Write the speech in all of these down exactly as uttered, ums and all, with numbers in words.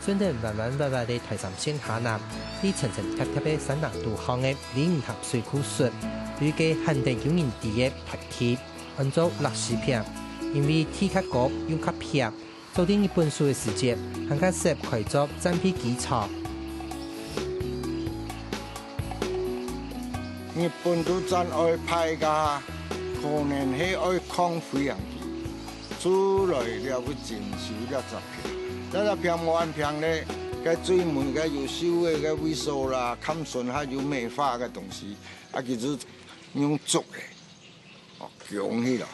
跈等彎彎斡斡个台三線下南，在層層疊疊个山林肚項个里五塔水庫脣，有一個罕得有人知个大地，安到礫屎坪，因為地較高又較平， 早在日本時个時節，還較識開作戰備機場。日本都真愛派个，可能係愛抗飛行機，出來了會整修這隻坪。這隻坪無恁平咧，該最尾該有修个該位所啦，看脣還有美化个東西，啊，其實用竹个，哦，強起來，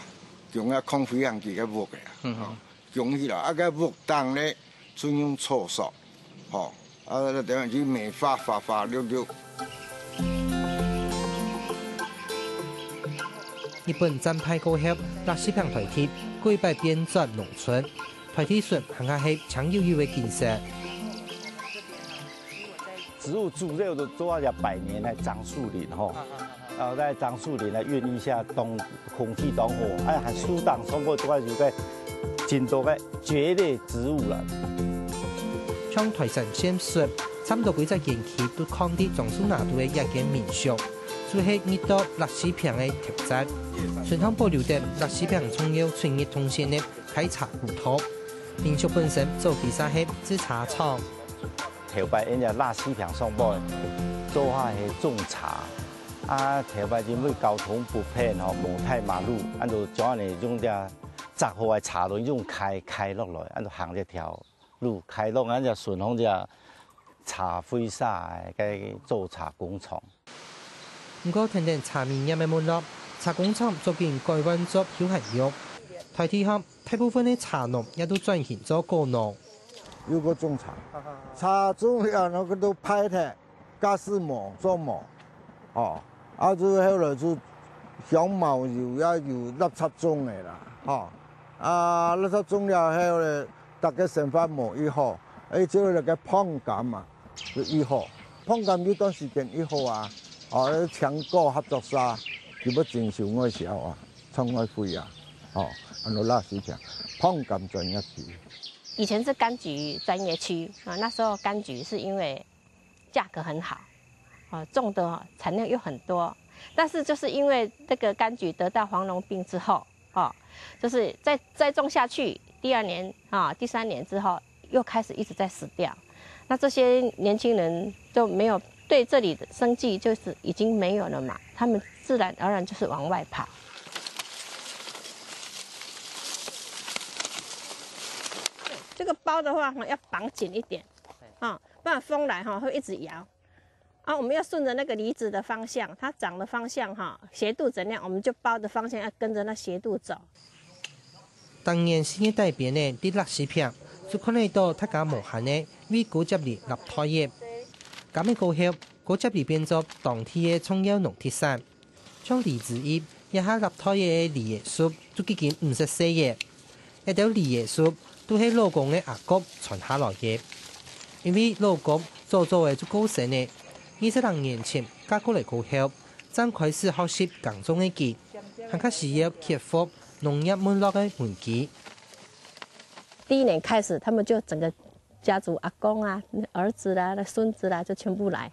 強啊抗飛行機个屋个啊。嗯哼。 降起來，啊，該屋頂咧，就用草索，吼，啊，等下去美化花花綠綠。日本戰敗過後，礫屎坪台地過擺變做農村，台地脣還較係青油油个景色。 植物主要都做啊，百年个樟樹林吼，然後在樟樹林來孕育一下當空氣當好，哎，還樹頂上過都有个真多个蕨類植物啦。像台三線脣，差毋多幾隻園區都囥在樟樹林肚个一間民宿，就係日到礫屎坪个特色。脣項保留等礫屎坪重要出入動線个開柴古道，民宿本身早期就係製柴廠。 頭擺因為礫屎坪上背，做下係種柴。啊，頭擺因為交通不便吼，無大馬路，恁就將恁樣用這紮好个柴輪用㧡㧡落來，恁就行這條路，㧡落，恁就順風這柴廢沙个該做柴工廠。毋過，跈等柴米業个沒落，柴工廠逐漸改換做休閒用。台地項，大部分个茶農也都轉型做果農。 有个種茶，茶種了，那个都排忒，假使無做無，吼，啊，就後來就香茅油也有垃圾種个啦，吼，啊，垃圾種了後咧，大家生活無幾好，而且那个膨緘嘛，就幾好，膨緘一段時間幾好啊，哦，請個合作社，佢要徵收外銷啊，創外費啊，哦，安到垃圾錢，膨緘專業區。 以前是柑橘專業區啊，那時候柑橘是因為價格很好，哦，種的產量又很多，但是就是因為這個柑橘得到黃龍病之後，哦，就是再，再種下去，第二年啊，第三年之後又開始一直在死掉。那這些年輕人就沒有，對這裡的生計就是已經沒有了嘛，他們自然而然就是往外跑。這個包的話，要綁緊一點，啊，不然風來哈，會一直搖。啊，我們要順著那個梨子的方向，它長的方向哈，斜度怎樣，我們就包的方向要跟著那斜度走。當年四月底邊个在礫屎坪，就看得到大家無閒个為高接梨立台仔。柑仔過後，高接梨變做當地个重要農特產。 像梨子葉，這下立台仔个梨仔樹就已經毋識細仔。這兜梨仔樹都係老公个阿公傳下來个，因為老公早早仔就過身了，二十零年前嫁過來過後，正開始學習耕種个佢，還較需要克服農業沒落个危機。第一年開始，他們就整個家族阿公啊、兒子啦、孫子啦，就全部來。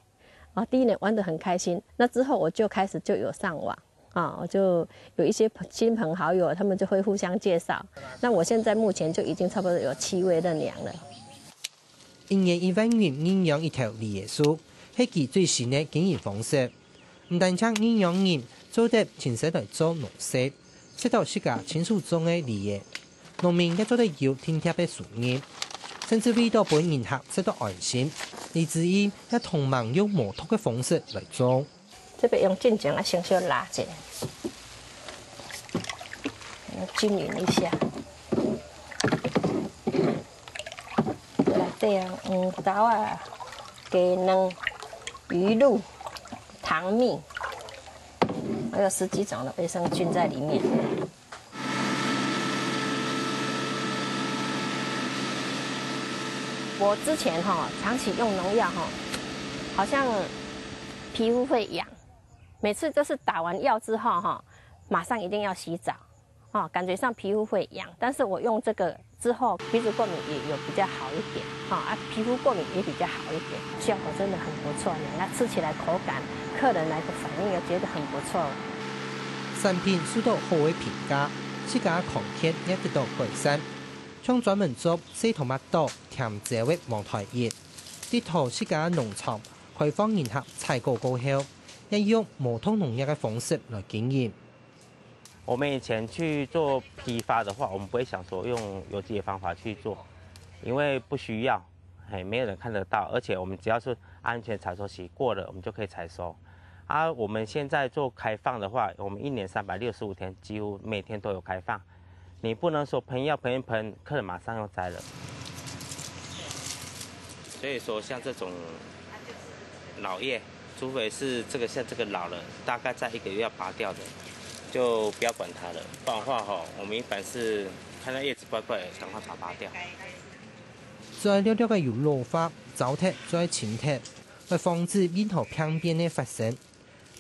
啊，第一年玩得很開心，那之後我就開始就有上網，啊，我就有一些朋，親朋好友，他們就會互相介紹。那我現在目前就已經差不多有七位認養了。一年一萬銀認養一頭梨仔樹，係佢最新个經營方式。毋單淨認養人做得親身來做農事， 食到自家親手種个梨仔，農民也做得有定貼个收入，甚至為到分人客食到安心，梨子葉也同樣用無毒个方式來種。這邊用針線啊，先小拉一下，均勻一下。來，這樣，嗯，豆啊，雞卵、魚露、糖蜜，還有十幾種的衛生菌在裡面。 我之前哈，長期用農藥哈，好像皮膚會癢，每次就是打完藥之後哈，馬上一定要洗澡，哦，感觉上皮肤会痒，但是我用这个之后，鼻子过敏也有比较好一点，哈、啊，皮肤过敏也比较好一点，效果真的很不错呢。那吃起来口感，客人来的反应也觉得很不错。產品受到好个評價，自家个康健也得到改善。像專門做細頭麥多甜椒个王台一，得到自家農場開放人客採購過後，也用無毒農藥个方式來經營。我们以前去做批发的话，我们不会想说用有机的方法去做，因为不需要，嘿，没有人看得到，而且我们只要是安全采收期过了，我们就可以采收。啊，我们现在做开放的话，我们一年三百六十五天，几乎每天都有开放。你不能说喷药喷一喷，客人马上又摘了。所以说，像这种老叶，除非是这个像这个老了，大概在一个月要拔掉的，就不要管它了，不然的话吼，我们一般是看到叶子怪怪的，赶快把它拔掉。最愛略略个有老化、燥忒、最愛清忒，來防止任何病變个發生。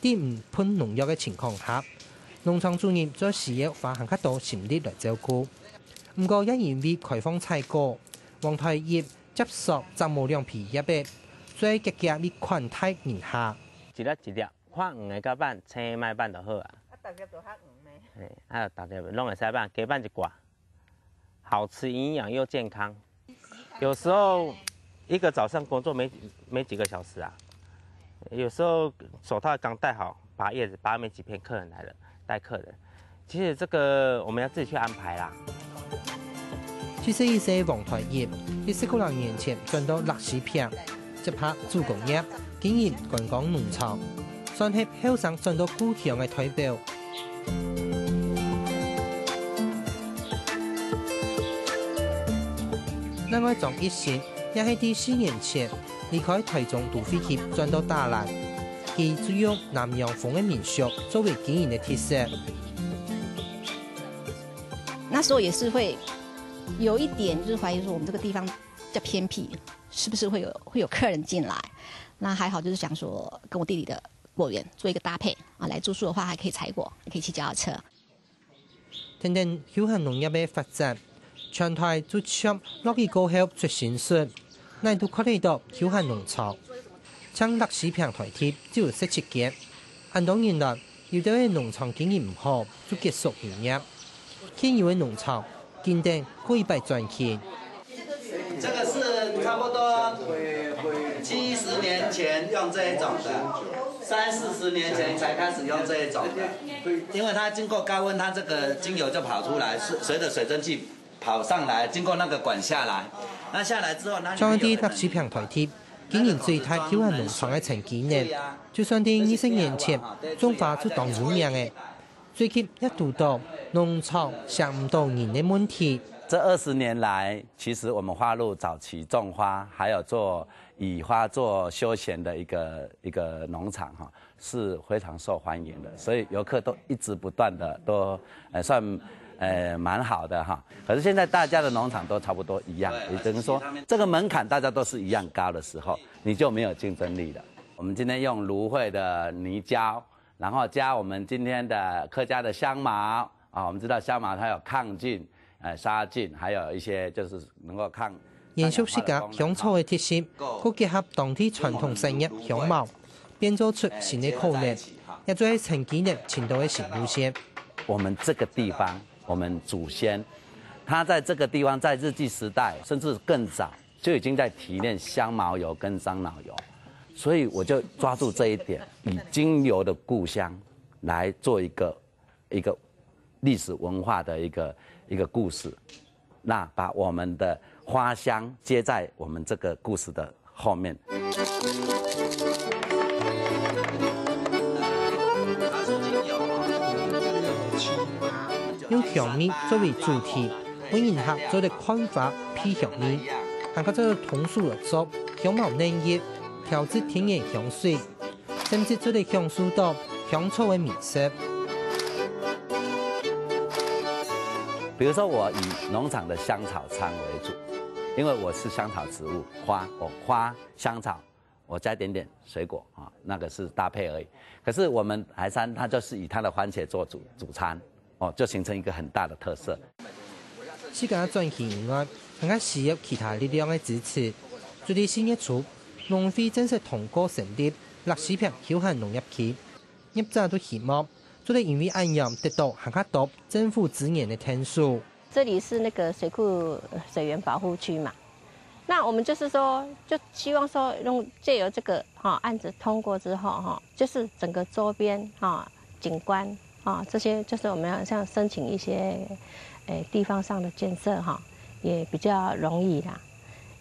在毋噴農藥个情況下，農場主人最需要花還較多心力來照顧。毋過也因為開放採購，王台一接續摘無兩皮葉个，最遽遽去款待人客。一粒一粒，看黃个甲挽，青个莫挽就好啊。啊，逐粒都較黃咩？嘿，啊，逐粒攏會使挽，加挽一寡，好吃、营养又健康。有时候一个早上工作没没几个小时啊，有时候手套刚戴好，拔叶子，拔没几片，客人来了，带客人。其实这个我们要自己去安排啦。七十一歲个王台一，一十个零年前轉到六四坪，接下手工業，經營觀光農場，算係後生轉到故鄉个代表。另外張一新也係在四年前離開台中都會區轉到打蘭，佢就用南洋風个民宿作為經營个特色。那时候也是会有一点就是怀疑说我们这个地方比较偏僻，是不是会有会有客人进来？那还好就是想说跟我弟弟的果园做一个搭配啊，来住宿的话还可以采果，还可以骑脚踏车。等等休閒農業个發展，全台就像落雨過後出新芽，哪都看得到休閒農場。像六四坪台地就有十七間，恁多年來，有兜个農場經營毋好就結束營業，現有个農場緊等過一擺轉型。这个是差不多七十年前用这一种的，三四十年前才开始用这一种的，因为它经过高温，它这个精油就跑出来，随随着水蒸气跑上来，经过那个管下来，那下来之后，那里面有像在六四坪台地，經營最大休閒農場个陳基能，就算在二十年前，種花就當有名个。 最近也堵到農場請毋到人个問題。这二十年来，其实我们花路早期种花，还有做以花做休闲的一个一个农场哈，是非常受欢迎的，所以游客都一直不断的都呃算呃蛮好的哈。可是现在大家的农场都差不多一样，也就是说这个门槛大家都是一样高的时候，你就没有竞争力了。我们今天用芦荟的泥胶， 然后加我们今天的客家的香茅啊，我们知道香茅它有抗菌、呃杀菌，还有一些就是能够抗。延續自家香草个特色，佮結合當地傳統產業香茅，變做出新个可能，也做係陳基能尋到个新路線。我们这个地方，我们祖先他在这个地方，在日据时代甚至更早就已经在提炼香茅油跟樟脑油，所以我就抓住这一点，以精油的故乡来做一个一个历史文化的一个一个故事，那把我们的花香接在我们这个故事的后面。用香味作为主题，分人客做得看花、鼻香味，還較做得動手來做香茅嫩葉，調製天然香水。 甚至做得享受到香草个美食。比如说，我以农场的香草餐为主，因为我是香草植物花，我花香草，我加一点点水果啊，那个是搭配而已。可是我们台山，它就是以它的番茄做主主餐。哦，就形成一个很大的特色。世界轉型以外，還較需要其他力量个支持。就在四月初，農會正式通過成立鸞洲坪休閒農業區，業者都希望做得因為恁樣得到還較多政府資源个𢯭手。這裡是那個水庫，呃，水源保護區嘛。那我們就是說，就希望說用，藉由這個，哈，案子通過之後，哈，就是整個周邊，哈，景觀，哈，這些就是我們要像申請一些，誒，地方上的建設，哈，也比較容易啦，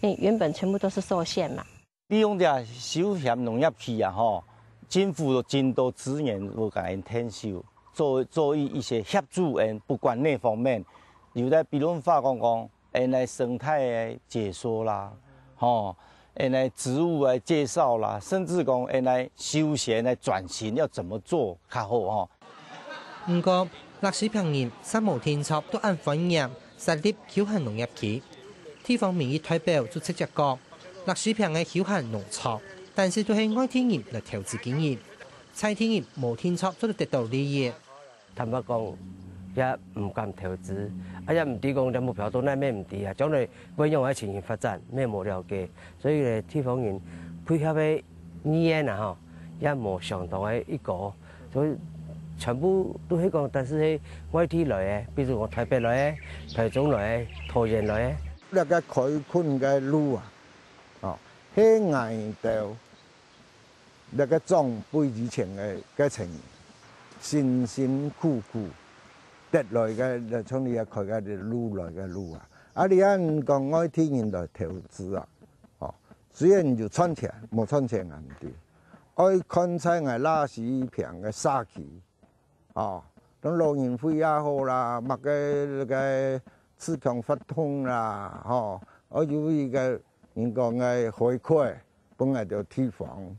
因為原本全部都是受限嘛。利用這休閒農業區啊，吼，政府有真多資源，有共𠊎𢯭手，做，做一，一些協助，嗯，不管哪方面，有在比論法講講， 恁樣生態个解說啦，吼，恁樣植物个介紹啦，甚至講恁樣休閒个轉型要怎麼做較好吼。毋過，鸞洲坪人煞無定著都恁歡迎設立休閒農業區。地方民意代表就直接講，鸞洲坪个休閒農場，但係都係外地人來投資經營，在地人無定著做得得到利益。 坦白講，也毋敢投資，啊，也毋知講這目標到哪，也毋知啊，將來會用个情形發展，也無了解。所以呢，地方人配合个意願啊，吼，也無相同个一個，所以全部都係講，但是係外地來个，比如講台北來个、台中來个、桃園來个。這个開墾个路啊，哦，係𠊎兜 這个長輩以前个，个情，辛辛苦苦得來个，像你也開个路來个路啊。啊，你恁講外地人來投資啊，哦，雖然有賺錢，無賺錢也毋知，愛看在𠊎鸞洲坪个社區，哦，當老人會也好啦，麼个該个自強活動啦，吼，愛有一个人講个回饋。 分𠊎兜地方。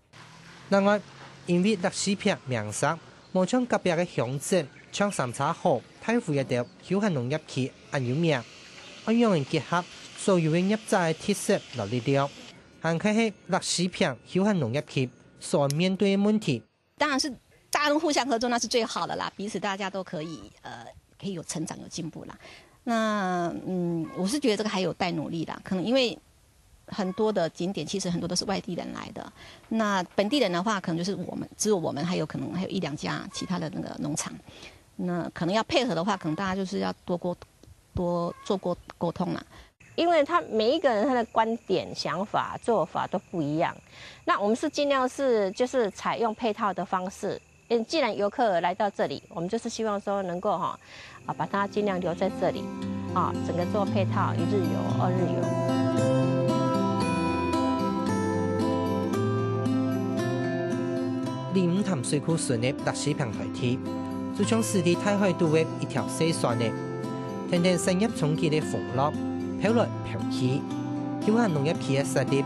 另外，因為鸞洲坪名聲無像隔壁个鄉鎮，像三叉河、大湖這兜休閒農業區恁有名，愛仰般結合所有个業者个特色摎力量，還較係鸞洲坪休閒農業區所面對个問題。 當然是大家都互相合作，那是最好的啦，彼此大家都可以，呃，可以有成長、有進步啦。那，嗯，我是覺得這個還有待努力啦，可能因為很多的景點其實很多都是外地人來的，那本地人的話，可能就是我們，只有我們，還有可能還有一兩家其他的那個農場，那可能要配合的話，可能大家就是要多溝，多做溝，溝通啦。因為他每一個人他的觀點、想法、做法都不一樣，那我們是盡量是，就是採用配套的方式。嗯，既然遊客來到這裡，我們就是希望說能夠哈，啊，把它盡量留在這裡，啊，整個做配套，一日遊、二日遊。離五潭水庫脣个鸞洲坪台地，就像駛在大海肚个一條細船仔，跈等產業衝擊个風浪，飄來飄去。休閒農業區个設立，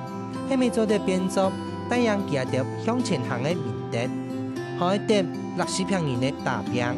係毋係做得變做帶領佢兜向前行个明燈，好愛得鸞洲坪人个打拚。